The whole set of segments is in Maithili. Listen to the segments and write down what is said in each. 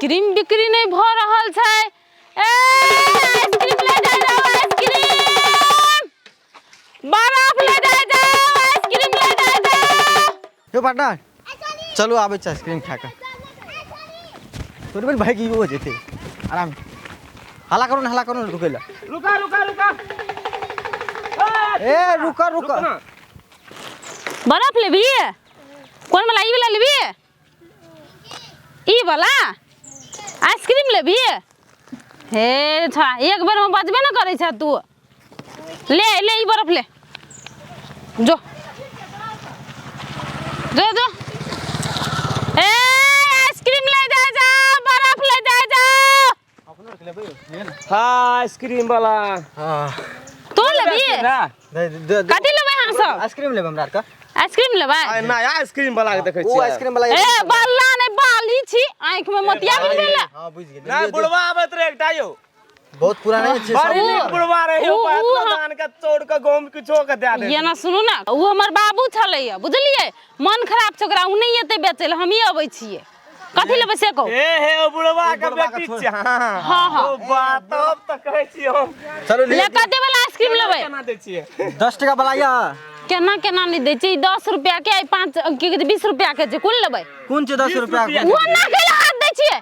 आइसक्रीम बिक्री नहि भऽ रहल छै। ए आइसक्रीम ले जाय जाओ, आइसक्रीम बर्फ ले जाय जाओ, आइसक्रीम ले जाय जाओ। यौ पार्टनर, चलू आबै छी आइसक्रीम खा कऽ। तोरे बेर भागि हो जेतै। आराम, हल्ला करू ने, हल्ला करू ने, रुकै लए। रुका रुका रुका। ए रुक रुक। बर्फ लेबही? कोन वाला? ई वाला लेबही? ई वाला आइसक्रीम लेबही? हे छा, एक बेर में बजबे न करै छ तू। ले ले ई बर्फ ले, जो जो जो। ए आइसक्रीम ले जा जा, बर्फ ले जा जा। हाँ, आइसक्रीम वाला। हाँ। तू लेबही? ना। दे दे। कथी लेबै अहाँ सब? आइसक्रीम लेबै हमरा आरके। आइसक्रीम लेबै? आइ नया आइसक्रीम वाला के देखै ओ छियै। आइसक्रीम वाला। ए बल्ला नहि, बाली छी, आँखि में मोतिया भी भेल। हाँ, बुझि गेलियै। ना, बुढ़वा आबैत रहे एकटा यौ। बहुत पुराना छै। बड़ी ओ- नीक बुढ़वा रहे यौ। ओ- पाँच धान के तोड़ के गहूम किछो के दए दे। ये ना, सुनू ना, ओ हमर बाबू छलैया, बुझलियै? मन खराब छै ओकरा, ओ नहि एतै बेचै लए, हमही अबै छियै। कथी लेबै से कहू। हे हे, ओ बुढ़वा के बुढ़वा के बेटी छोड़। छियै। हाँ। हाँ, हाँ। ओ बात तब तऽ कहै छियै हम। चलू ले, ले। कते वाला आइसक्रीम लेबै? केना दै छियै? 10 टका वाला या। केना केना नहि दै छै? 10 रुपया के, 5 की कहै छै, 20 रुपया के छै। कोन लेबै? कोन छै 10 20 रुपया? रुपया। ओ ना कैला हाथ दै छियै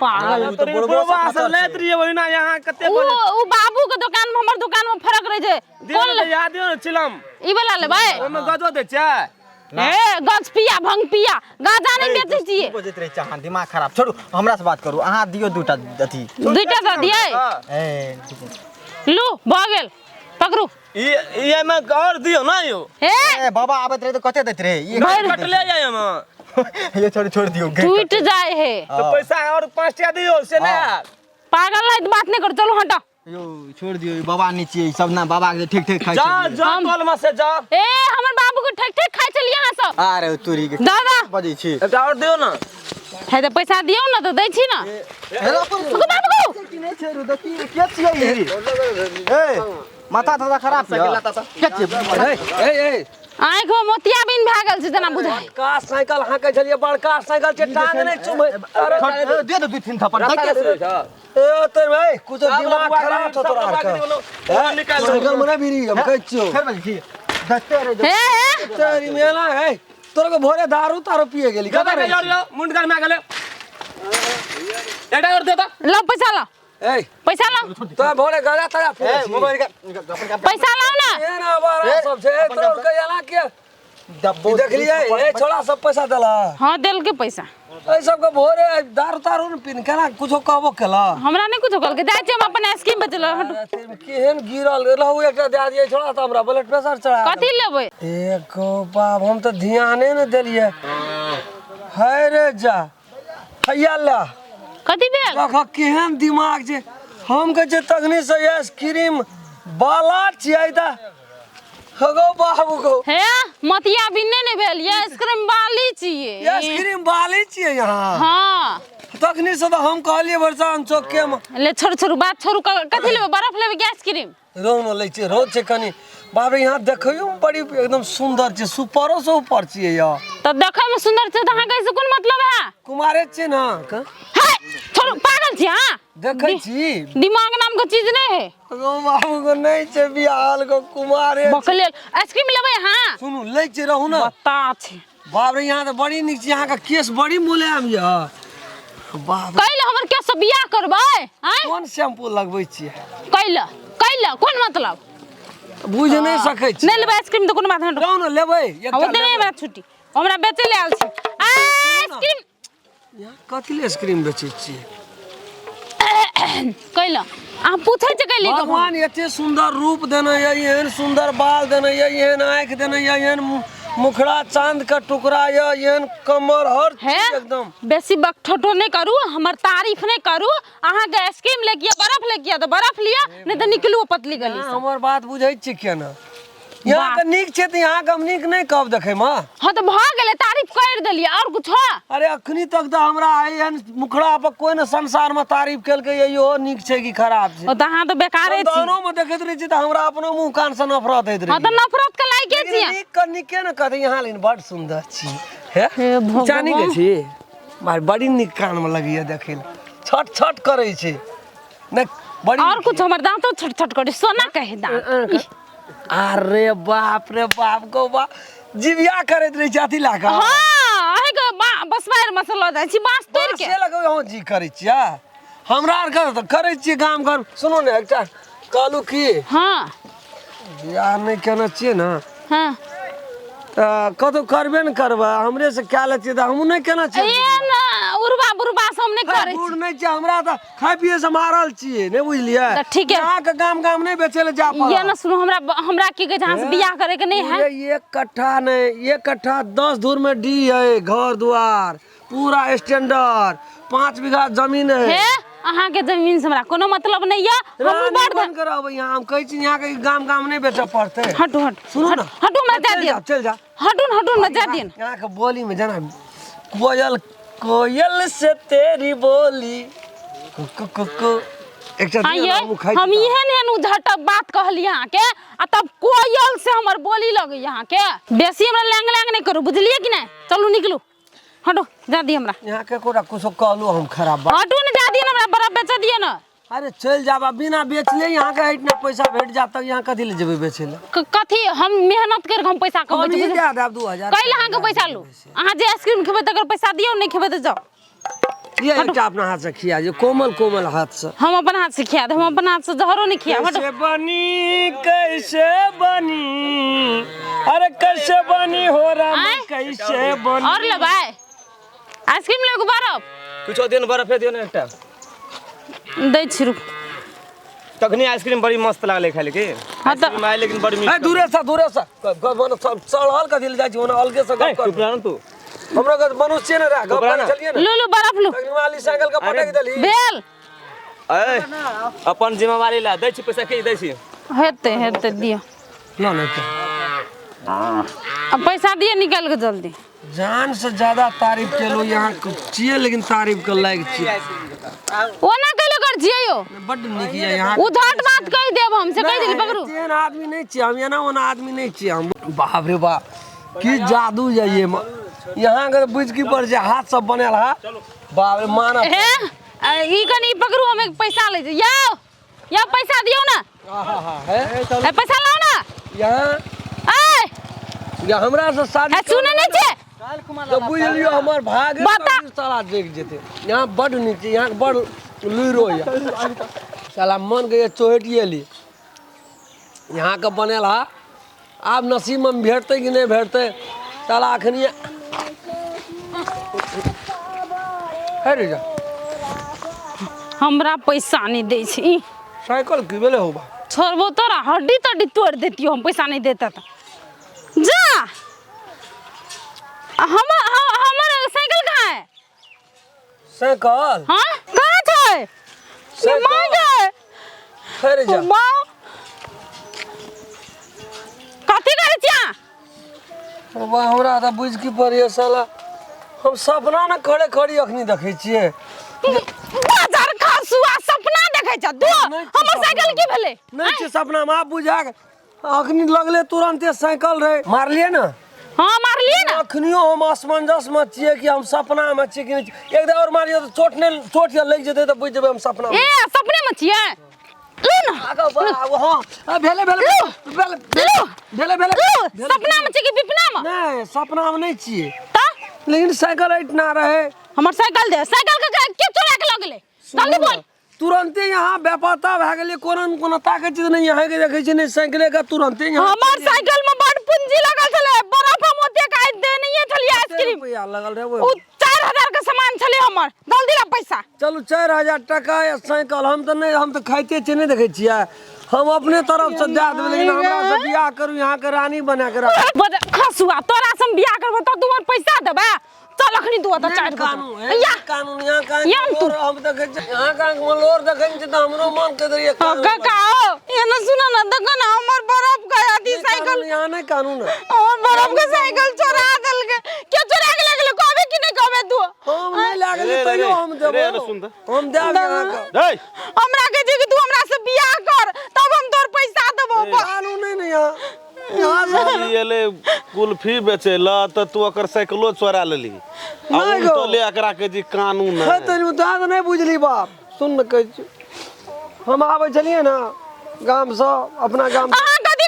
पागल? ओ तऽ तोरी बुढ़बो बुढ़वा से से खतर लैत छै। रहियै ओहिना, यहाँ कते ओ ओ बाबू के दुकान में, हमर दुकान में फर्क रहे छै। दियौ कोन ने, ले- याद दियौ ने चिलम। ई वाला लेबै? ओहिमे गजो दै छै। ए गज पिया, भंग पिया, गांजा नहीं बेचै छियै। की बजैत रहै छै अहाँ? दिमाग खराब छोड़ू, हमरा से बात करू। अहाँ दियौ दूटा अथी। दुईटा दऽ दियै? हाँ। ए लू, भऽ गेल, पकड़ू। ई ई एहिमे और दियौ ना यौ। हे। ए बाबा आबैत रहे तऽ कते दैत रहे ई? भरि- कटले जाय एहिमे। ये छोड़, छोड़ दियौ। टूटि जाय हे। तऽ पैसा और 5 टाका दियौ से नहि आयत। पागल नहीं बात नहीं करू, चलू हटो। यौ छोड़ दियौ, ई बाबा नहि छियै ई सब ना, बाबा के ठीक ठीक खाइ जा छलियै। जा टोल में से जा। ए हमर बाबू के ठक ठक खाइ छलियै अहाँ सब। अरे तोरी के दादा बजै छी। एकटा और दियौ ना। हे तऽ पैसा दियौ ने तऽ दै छी ने। हेलो। बाबू बाबू। की नहि छै रू, देखी के छियै ई? ए माथा थाथा खराब छै के छियै? ए ए। आँखि में मोतियाबिन भए गेल छै जेना बुझाइ। बड़का साइकिल हाँकै छलियै, बड़का साइकिल छै, टांग नहि चुमै। अरे दे दे दू तीन थप्पड़। ए तोर भाई कुछ दिमाग खराब छौ तोरा आरके। निकाल। साइकिल मने बीरी हम कहै छियौ। फेर बजै छी दस्ते रे। हे हे। तेरी मेला है, तोरा के भोरे दारू तारू पिए गेली? दादा के और मुंडकर में गेले, एकटा और दे ता। लो पैसा लो। ए पैसा लो। तोरा भोरे गजा तारा पिए ए छी? मोबाइल के अपन के पैसा लाओ ना। ए ना बारा सब छै तोरा के एना के डब्बो देखलियै? ए छोड़ा सब पैसा देला? हाँ, देल के पैसा। एहि सबके भोरे दारू तारू ने पीन केना कुछो कहबो केला? हमरा नहीं कुछो कहलकै, जाइ छी हम अपन आइसक्रीम बेचै लए, हटू। अरे तेरी केहन गिरल रहू, एकटा दए दियै छोड़ा तऽ हमरा ब्लड प्रेशर चढ़ा। कथी लेबै? एको बाप, हम तऽ ध्याने ने देलियै। है रे जा, हैया ला। कथी भेल? देख केहन दिमाग छै। हम कहै छियै तखनी से आइसक्रीम बाला छियै तऽ हगो बाबू गो। हे मोतिया बिन्ने नहि भेल, ये आइसक्रीम बाली छियै। आइसक्रीम बाली छियै यहाँ? हाँ। तखनी से तऽ हम कहलियै बरसान चौके मे। ले, छोड़ू छोड़ू बात छोड़ू। कथी लेबै? बर्फ लेबै कि आइसक्रीम? रौद मे लै छियै, रौद छै कनि। बाप रे, यहाँ देखैयो मे बड़ी एकदम सुन्दर छै, सुपरो से ऊपर छियै यऽ। तऽ देखै मे सुन्दर छै तऽ अहाँके एहिसँ कोन मतलब है? कुमारे छियै ने अहाँके? हे छोड़ू, पागल छी अहाँ? देखै छी। दिमाग नाम के चीज नहीं है। गो बाबू गो, नहीं छै बियाहल गो, कुमारे। बकलेल आइसक्रीम लेबै अहाँ? सुनू, लै छियै, रहू ने। बता छै। बाप रे, यहाँ तऽ बड़ी नीक छै, यहाँ के केस बड़ी मुलायम यऽ बाप रे। कैले हमर केस से बियाह करबै आँय? कोन शैम्पू लगबै छियै? कैले कैले कोन मतलब? बुझि नहि सकै छी। नहीं लेबै आइसक्रीम तऽ कोनो बात नहीं। रहू ने, लेबै एकटा। ओते नहीं। लेबै। हमरा छुट्टी, हमरा बेचै ले आयल छी आइसक्रीम। यहाँ कथी ले आइसक्रीम बेचै छियै? कैला अहाँ पूछै छै कैले? भगवान एते सुंदर रूप देने यऽ, एहन सुंदर बाल देने यऽ, एहन आँखि देने यऽ, एहन मुखड़ा चांद के टुकड़ा यऽ, एहन कमर, हर हे चीज एकदम। बेसी बकठोटो नहीं करू, हमर तारीफ नहीं करू। अहाँके आइसक्रीम ले के बर्फ ले के तऽ बर्फ लिअ, नहीं तऽ निकलू पतली गली अहाँ से। हमर बात बुझै छियै केना? यहाँ के नीक छै तऽ यहाँ के हम नीक नहि कहब देखैमे? हाँ तऽ भऽ गेलै, तारीफ कर देलियै, और कुछ? अरे अखनी तक तऽ हमरा एहन मुखड़ा पर कोई ने संसार में तारीफ केलकै ये, इहो नीक छै कि खराब छै। ओ तऽ अहाँ तऽ बेकारे छी। दोनों में देखैत रहै छी तऽ हमरा अपनो मुँह कान से नफरत होइत हाँ रहै। तऽ नफरत के लायके लेकिन छियै। नीक के नीके ने कहतै यहाँ, लेकिन बड सुन्दर छी। हे हे भगवान। चानी के छी? मार बड़ी नीक कानमे लगैए देखै लए छट छट करै छै नहि बड़ी और कुछ हमर दांतो छोट छोट करे सोना कहे दांत इ, अरे बाप रे बाप गो बा जिबिया करैत रहै छै अथी लए कऽ हाँ अहे के बसवार में से लऽ जाइ छी बाँस तोड़ के बाँसे लऽ कऽ अहाँ जी करै छियै हमरा आरके तऽ करै छियै गाम घर सुनू ने एकटा कहलहुँ की हाँ बियाह नहि केने छियै ने हाँ तऽ कतहु करबे ने करबै हमरे से कए लै छियै तऽ हमहूँ नहि केने छियै ए ना उर्वा बुरबा से हम नहि करै बूढ़ नहि छियै हमरा तऽ खाय पिए से मारल छियै नहि बुझलियै तऽ ठीक है। अहाँके गाम गाम नहि बेचै लए जा छी ये ना सुनू हमरा हमरा की कहै छै अहाँ से बियाह करे के नहि है पूरे एक कट्ठा नहीं एक कट्ठा 10 धूर में डी है घर द्वार पूरा स्टैंडर्ड 5 बीघा जमीन है हे अहाँ के जमीन से हमरा कोनो मतलब नहीं है हम रानी बड़ बन के रहबै यहाँ हम कहै छी यहाँ के गाम गाम नहीं बेचऽ पड़तै हटू हटू सुनू ना हटू हमरा जा चल दियौ जा चल जा हटू न हटू न जा दियौ यहाँ के बोली में जना कोयल कोयल से तेरी बोली कुकु कुकु एकटा दियौ आइए ना, हमहूँ खाइ छी हम एहन एहन उझटक बात कहली अहाँके आ तब कोयल से हमर बोली लगै अहाँके बेसी हमरा लैंग लैंग नहि करू बुझलियै कि नहि चलू निकलू हटो जा दियौ हमरा यहाँ के एकोटा कुछो कहलू हम खराब बात हटू ने जा दियौ ने हमरा बर्फ बेच दियौ ने अरे चलि जाब आ बिना बेचले यहाँ के इतना पैसा भेट जात तक यहाँ कथी ले जेबै बेचे ले कथी हम मेहनत करि कऽ हम पैसा कमबै हम छी ही बुझलियै? दए देब 2000 कैला अहाँके पैसा लू अहाँ जे आइसक्रीम खेबै तकर पैसा दियौ नहि खेबै तऽ जाउ ये एकटा अपना हाथ से खिया जे कोमल कोमल हाथ से हम अपन हाथ से खिया देब हम अपन हाथ से जहरो नहीं खिया कैसे बनी कैसे बनी अरे कैसे बनी हो राम आँय? कैसे बनी और लेबै आइसक्रीम लेबै कि बर्फ कुछो दियौ ने बर्फे दियौ ने एकटा दै छी रुक तखनी आइसक्रीम बड़ी मस्त लागलै खाय की हाँ तऽ- आइसक्रीम आइ लेकिन बड़ी ए मीठ दूरे से दूरे से सब चढ़ल कथी ले जाइ छी ओना अलगे से गप कर चुप रह ना तू हमरा के मनुष्य ने रह गप रह कर ना। चलिए ना लू लू बर्फ लू तखनी वाली साइकिल के पटक देली भेल ए अपन जिम्मेवारी ला दै छी पैसा के दै छी हेतै हेतै दियौ ना ना तो आ पैसा दियौ निकालि कऽ जल्दी जान से ज्यादा तारीफ केलो यहाँ छियै लेकिन तारीफ के लायक छियै ओना कैले कर छियै यौ बड्ड नीक यऽ यहाँ उधट बात कहि देब हम से कहि देली पकड़ू तेहन आदमी नहीं छियै हम एना ओना आदमी नहीं छियै हम बाप रे बाप की जादू यऽ ये में यहाँ के बुझ की पड़ छै हाथ सब बनल हा बाप रे माना हे आ, ई कनि पकड़ू हम एक पैसा लै छी यौ यौ पैसा दियौ ने है ए पैसा लाउ ने यहाँ ए या हमरा से शादी ए सुनै नहि छै तो बुझ लियो हमर भाग बता। साला जगि जेतै यहाँ बड्ड नीक छै यहाँ बड़ लुइरो यऽ साला मन के चोहटिए ली यहाँ के बनल हा आब नसीब में भेटतै कि नहि भेटतै साला अखनी हे रे जा हमरा पैसा नहि दै छै ई साइकिल की भेलै हो बा छोड़बो तोरा हड्डी तड्डी तोड़ि देतियो हम पैसा नहि देता तऽ जा आ हमर हमर साइकिल कहाँ है साइकिल हाँ कहाँ छै साइकिल। माँ गए हे रे जा माँ कथी करै छी अहाँ बाबा हमरा तऽ बुझि की पड़ैए साला हम सपना ने खड़े खड़ी अखनी देखै छियै बाजार खासुआ सपना देखै छ तू नहि छै हमर साइकिल की भेलै नहि छै सपना मे आब बुझा अखनी लगले तुरंते साइकिल रहे मारलियै ने हाँ मारलियै ने अखनियो हम असमंजस मे छियै कि हम सपना मे छियै कि नहि छियै। एक बेर और मारियो तऽ चोट नहि चोट या लागि जेतै तऽ बुझि जेबै हम सपना ए सपने मे छियै लू ना आगा हाँ आ, भेलै भेलै लू। भेलै लू। भेलै भेलै लू सपना मे छियै कि विपना मे नहि सपना मे नहि छियै तऽ लेकिन साइकिल एहिठिना रहे हमर साइकिल दे साइकिल के के चोरा के लऽ गेलै जल्दी बोल तुरंते यहाँ बेपता भए गेलै कोनो ने कोनो ताकै छी तऽ नहि यहाँ के देखै छी नहि साइकिले के तुरंते यहाँ हमर साइकिल में बड़ पूंजी लगल छलै बर्फ हम ओतेक आइ देनहिए छलियै आइसक्रीम रुपैआ लगल रहे ओ 4000 के सामान छलै हमर जल्दी ला पैसा चलू 4000 टका या साइकिल हम तऽ नहि हम तऽ खाइते छियै नहि देखै छियै हम अपने तरफ से दए देबै लेकिन हमरा से बियाह करू यहाँ के रानी बना के राखू खसुआ तोरा से हम बियाह करबो तऽ तू हमर पैसा देबे चल अखनी तू ओतऽ चारि कानून गोटा या कानून यहाँ कान या तू। हम देखै छियै यहाँ कान मलोर देखै छियै तऽ हमरो मन के दैए हाँ, काका हो एना सुन ना देखो ना हमर बर्फ के अथी साइकिल यहाँ नहि कानून है हमर बर्फ के साइकिल चोरा देलकै के चोरा के लगले कहबे कि नहीं कहबे तू हम नहि लागल रे, तैयो रे, हम रे, देबो रे, सुन तऽ। हम देब अहाँके रे हमरा कहै छै कि तू हमरा से बियाह कर तब हम तोर पैसा देबो कानून नहि ने यहाँ यहाँ से एलै कुल्फी बेचै लए तऽ तू ओकर साइकिलो चोरा लेली आ नहि गो। उल्टले एकरा कहै छी कानून हे है। तनी तोरा तऽ नहि बुझली बाप सुन ने कहै छी हम आबै छलियै ने गामसँ अपना गाम अहाँ कथी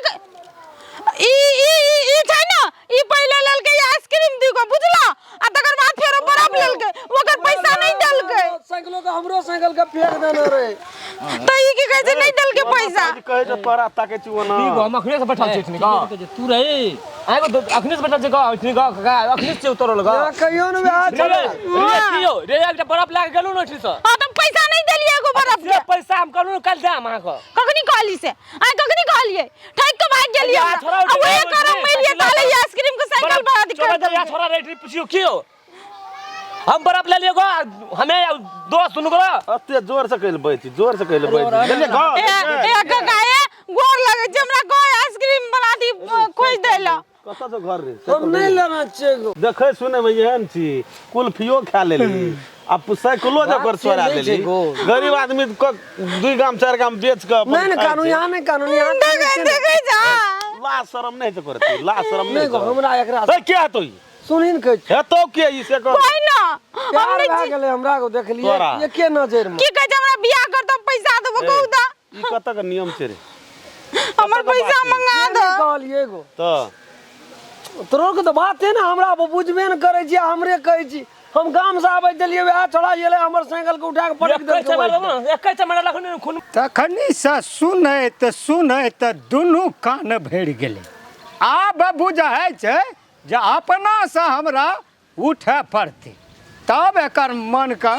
ई ई ई ई छै ने ई पहिले लेलकै आइसक्रीम दुगो बुझला आ तकर बाद फेरो बर्फ लेलकै ओकर पैसा नहीं देलकै साइकिलो के हमरो साइकिल के फेंक देने रहे त ई की कहै छै नहीं देलकै पैसा कहै छै तोरा ताकै छी ओना की गो हम अखने से बैठल छी एखनी ग तू रही आइ गो अखने से बैठल छी ग एखनी ग काका अखने से उतरल ग यहाँ कहियो ने वएह रे छलै रे की यौ रे एकटा बर्फ लए के गेलहुँ ने ओहिठाम से हां त पैसा नहीं देलियै एगो बर्फ से के पैसा हम कहलहुँ ने काल्हि देम अहाँके कखनी कहली से आइ कखनी कहलियै ठकि के भागि गेलियै या हमरा। छोड़ा आ उठि ओहे गेल, करम उठि मिलियै गेल, ताले ई आइसक्रीम के साइकिल पर अथी कर छोड़ा देलकै। छोड़ा रे पुछियो की यौ हम बर्फ ले लियो गो हमे दोस्त सुन गो एते जोर से कहले बैठ जोर से कहले बैठ लेले घर ए ए काका ए गोर लगै छै हमरा कोई आइसक्रीम वाला अथी खोजि दै लए कतऽ से घर रे हम नहि लेना छियै गो देखै सुनै मे एहन छी कुल्फियो खा लेली आ साइकिलो जकर बात से चोरा नहि छै लेली गो। गरीब आदमी क दुई गाम चारि गाम बेच के अपन नहि नहि खाइ कानून छै। यहाँ नहि कानून यहाँ देखै देखै जा ला शरम नहि छै करती ला शरम नहि नहि गो हमरा एकरा ए के हेतौ ई? सुनही ने कहै छी हेतौ के ई से कर कोई ना हम प्यार नहि भए गेलै हमरा गो देखलियै तोरा। एके नजरिमे की कहै छै हमरा बियाह कर तऽ पैसा देबो कहू तऽ ई कतऽ के नियम छै रे हमर पैसा मंगा से दो नहि कहलियै गो तऽ तोरो के तऽ बात है ने हमरा बुझबे ने करै छी हमरे कहै छी हम गाम से आबै छलियै वएह छोड़ा एलै हमर साइकिल के उठा के पटक देलकै ओहि। एकै चमड़ा लखन खून तखनिसँ सुनैत सुनैत दुनू कान भरि गेलै आब बुझाइ छै जे अपनासँ हमरा उठय पड़तै तब एकर मनके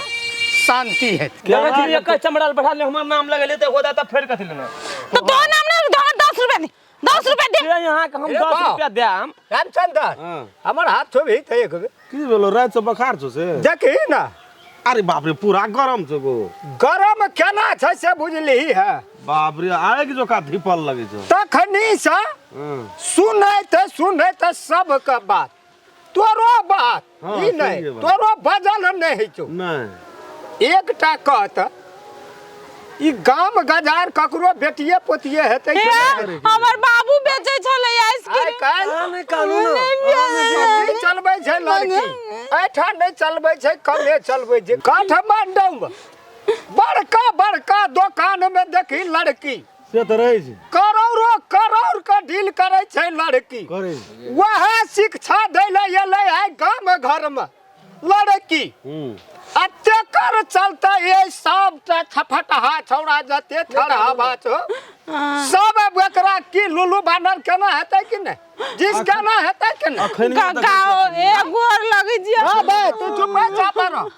शान्ति हेतै देखै छी एकै चमड़ा बैठा ले हमर नाम लगेले तऽ होदा तऽ फेर कथी लेना तो तो नाम ना 10 रुपया दे 10 रुपया दे ये यहाँ के हम ए 10 बाप। रुपया देम रामचंद्र हाँ। हमर हाथ छोबी तऽ एक बेर की भेलो राति से बखार छौ से देखही ने अरे बाप रे पूरा गरम छौ गो गरम केना छै से बुझलिही है बाप रे आगि जोका धीपल लगै छौ तखनिसँ हँ। सुनैत सुनैत सबके बात तोरो बात हाँ, ई नहि सहिए बात। तोरो बजल नहि होइ छौ नहि एकटा कहत ई गाम गजार ककरो बेटिए पोतिए हेतै कि नहि? हमर बाबू बेचै छलै आइ आइसक्रीम काल्हि अहाँ नहि कानून नहि चलबै छै लड़की एहिठाम नहि चलबै छै कमे चलबै छै काठमांडू मे बड़का बड़का दोकान मे देखी लड़की से तऽ रहै छै करोड़ो करोड़ के डील करै छै लड़की करै छै वएह शिक्षा दै लए एलै है गाम घरमे लड़की हूँ आ तेकर चलते ये सबटा छफटहा छौड़ा जते थरहबा छौ सब एकरा की लुलु बानर केना हेतै कि नहि जिस केना हेतै कि नहि अखन काका ओ ए गोर लगै छियै हाँ बे तू चुप चाप रह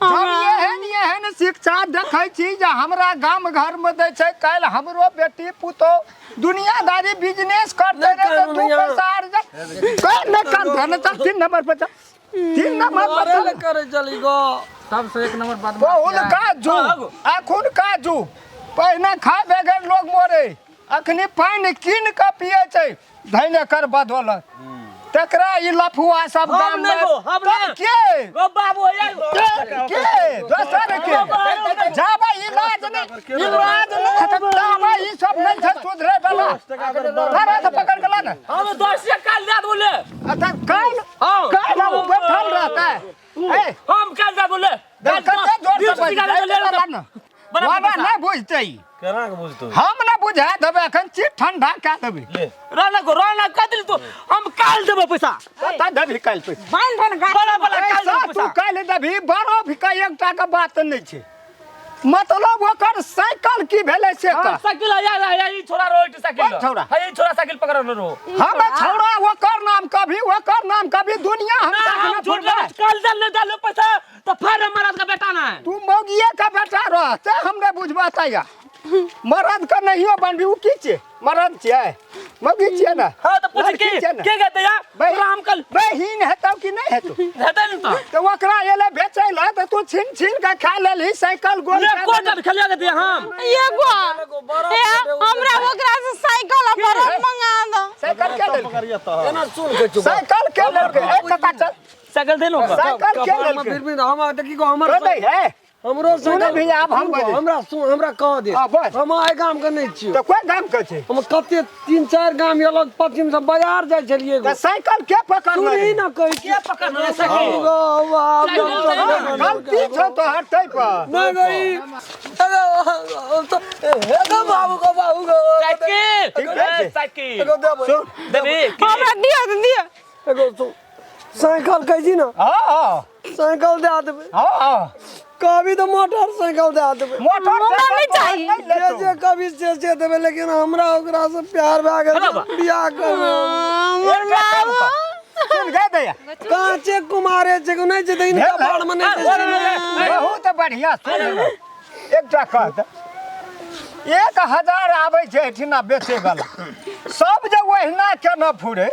जब एहन एहन शिक्षा देखै छी जे हमरा गाम घरमे दै छै काल्हि हमरो बेटी पुतोह दुनियादारी बिजनेस करते नहि रहे तऽ कानून दू यहाँ। पैसा आर जा कोई नहि करते नहि चल तीन नंबर पर चल तीन नंबर पर मारे चल लए करै चली गो सबसे एक नंबर बात बहुलका जुग अखुनका जुग पहिने खाय बगैर लोग मरे अखनी पानि कीन कऽ पिए छै धैन एकर बदौलत तकरा ई लफुआ सब हम गाम नहि मे गो, हम तब नहि। के गो बाबू हैया के के दोसर के जाबे इलाज नहि इलाज नहि हेतै ताबे ई सब नहि छै सुधरे वाला तारा से पकड़ के ला ने हम 10 से काल दे बोले अच्छा काल्हि हाँ। काल्हि ओ बैठल रहता है ए हम काल दे बोले कते जोर से बीस टका ले ले बजतै ने बड़ा बाबा पैसा। नहि बुझतै ई। केना के बुझतौ हम नहि बुझा देबै एखन चीज ठंडा कए देबै रहना को रहना कह दिल तू हम काल देबो पैसा कतऽ देबही काल्हि पैसा बान्ह धन गाछ बड़ा बड़ा काल पैसा देबो तू पैसा काल्हि देबही बरफ के एकटा के बात नहि छै मतलब ओकर साइकिल की भेलै से हम कह साइकिल आया आया ई छोरा रो ई साइकिल कोन छोरा? है ई छोरा साइकिल पकड़ रो हम छौड़ा ओकर नाम कभी ओकर नाम कभी दुनिया हम ना हम देखने झूठ फुरबै। नहीं काल दे नहीं डालो पैसा तो फिर मरद का बेटा ना है तू मौगिए का बेटा रह से हमरे बुझबा तैया मरद के नहियो बनबी उ की छियै मरद छियै मौगी छियै ने हां तो पूछ लड़की के छियै ने के कहते या बहिन- तोरा हम कल बहिन हेतौ कि नहि हेतौ हेतै ने तो तऽ ओकरा एलै बेचै लए तऽ तू छीन छीन के खा लेलही साइकिल गोल ले कए कोट देलही। खेलिया के दिया हम एगो ए हमरा ओकरा से साइकिल आ बरफ मंगा दो साइकिल के लेलकै पकड़िया तऽ एना सुन के चुप साइकिल के लेलकै ए कका चल साइकिल दे लो साइकिल के कपार में लेलकै फिर भी हम देखी गो हमर तो नहीं है हमरो सुन भैया, आब हम बजै। हमरा सुन, हमरा कह दे। हाँ, बस। हम एहि गाम के नहि छियौ। तऽ कोन गाम के छै? हम कते 3-4 गाम एलहुँ, पश्चिम से बाजार जाइ छलियै एगो। तऽ साइकिल के पकड़ने सुनही रहै? ना कहै के पकड़ने साइकिल? हाँ, गलती छौ तोहर ताहि पर। नहि गई। एगो बाबू गो, बाबू गो। साइकिल ठीक छै। ए, साइकिल एगो देबै। सुन। देबी की? हमरा दिअ तऽ दिअ। एगो सुन, साइकिल कहै छी ना? हाँ हाँ। साइकिल दए देबै। हाँ हाँ। कहबी तऽ मोटरसाइकिल दए देबै। मोटर हमरा नहि चाही। जे जे कभी से से देबै, लेकिन हमरा ओकरा से प्यार भए गेल, बियाह करबै। हमर बाबू। सुन गे दैया। काँचे कुमारे छै कि नहि छै तऽ हिनका भेल है? बारमे नहि छै। बहुत बढ़िया। सुन ने, एकटा कह तऽ 1000 आबै छै एहिठिना बेचै वाला सब, जे ओहिना केना फुरे?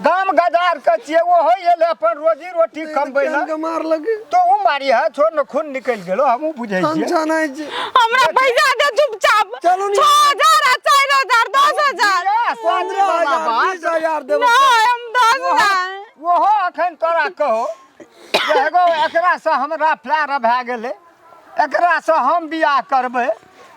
गाम गजार के छियै, ओहो एलै अपन रोजी रोटी कमबै लए। के मारलक। तो उ मारी है, छोड़ ने, खून निकलि गेलो, हमहूँ बुझै हम छियै। जानै छी। हमरा पैसा दे चुपचाप। चलू नी। 6000 आ 4000, 10,000। 15,000, 20,000 देबै। नहि, हम 10,000। ओहो अखन तोरा कहो जे एगो एकरासँ हमरा प्यार भए गेलै, एकरासँ हम बियाह करबै,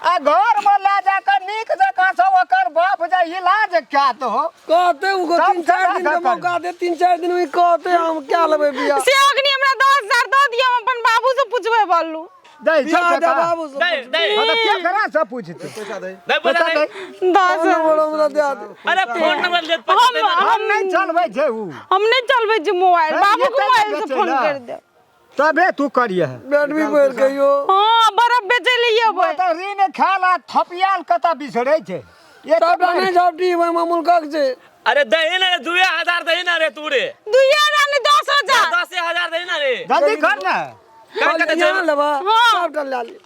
आ घरमे लए जा कऽ नीक जकाँसँ ओकर बाप जे इलाज कए दहो। कहते उको सब 3-4 दिन के जगह मौका दे, 3-4 दिन में कहते हम क्या लेबै बियाह। से अग्नि हमरा 10,000 दऽ दिअ, हम अपन बाबू से पूछबै बोलू। दै छौ बियाह दे टका? बाबू से। दे दे। हाँ, तऽ केकरासँ पूछतै? दे पैसा दे। दस। फोन नंबर हमरा दे दे। अरे फोन नंबर ले। हम हम नहि चलबै छै उ। हम नहि चलबै छी मोबाइल। हे, बाबू के एतऽ मोबाइल से बेचै फोन ला। कर दे। तबे तू करिहे। बैटरी बढ़ गई हो। हाँ, बर्फ बेचै ले अबै। तऽ ऋण खायल आ थपियाल कतऽ बिसरै छै? एक सबटा नहि झपटी, ओहिमे मुल्कक छै। अरे दही ना रे, 2000 दही ना रे तू रे। 2000 नहि, 10,000। 10,000 दही ना रे। जल्दी कर ने। का कहते छै? यहाँ लेबा? हाँ। सबटा लए ली,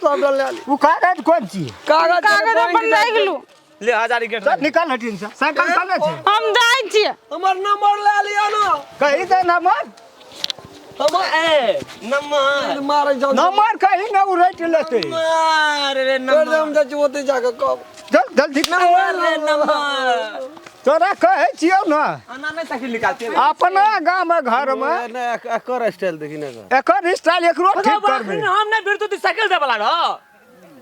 सबटा लए ली। ओ कागज कोन चीज? कागज। कागज अपन राखि लू। ले हजार गेट। चल निकल हटिन से, साइकिल चले छै। हम जाइ छियै। हमर नंबर लए लिअ ना। कही दे नंबर। हमर ए नंबर। मारै जाउ। नंबर कही ने, उ रटि लेतै। नंबर रे। कर दे। नंबर। हम जाइ छी ओतै जाके कहब। चल जल्दी। नंबर रे नंबर। तोरा कहै छियौ ने। आना नहीं साइकिल निकालते। अपना गाम घरमे। नहि, एकर स्टाइल देखी ने एकर। एकर स्टाइल एकरो ठीक करबै। हम नहीं फिर तू साइकिल दे वाला रह।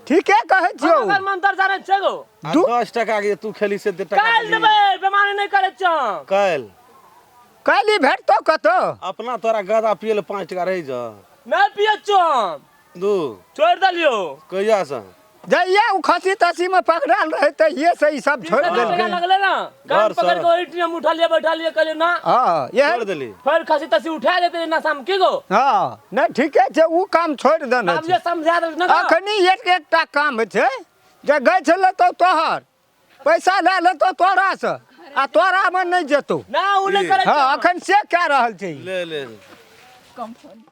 ठीके कहै छियौ। अगर मंतर जाने छै गो। आ 10 टका के तू खेली से दे टका। काल देबै, बेमानी नहीं करे छौ। काल्हि। काल्हि भेटतौ कतौ? अपना तोरा गदा पिए ले 5 टका रहि जा। नहीं पिए छौ। दू। छोड़ देलियो। कहिया से? जहिया उ खसी तसी में पकड़ाल रहे तहिये से ई सब छोड़ि टका देलकै। लगले ना कान घर से। पकड़ के ओही टीम उठा लिया, बैठा लिया, कहलिए ना। हँ, यह छोड़ देली। फिर खसी तसी उठा देते नशा में की गो। हँ, नहि, ठीके छै, उ काम छोड़ि देने हम छै। जे समझा देल ना। अखनी एक एकटा काम छै जे गछि लेतौ तोहर पैसा लए लेतौ तोरासँ आ तोरामे नहि जेतौ। ना उ नहीं करे। हँ, अखन से कए रहल छै। ले ले।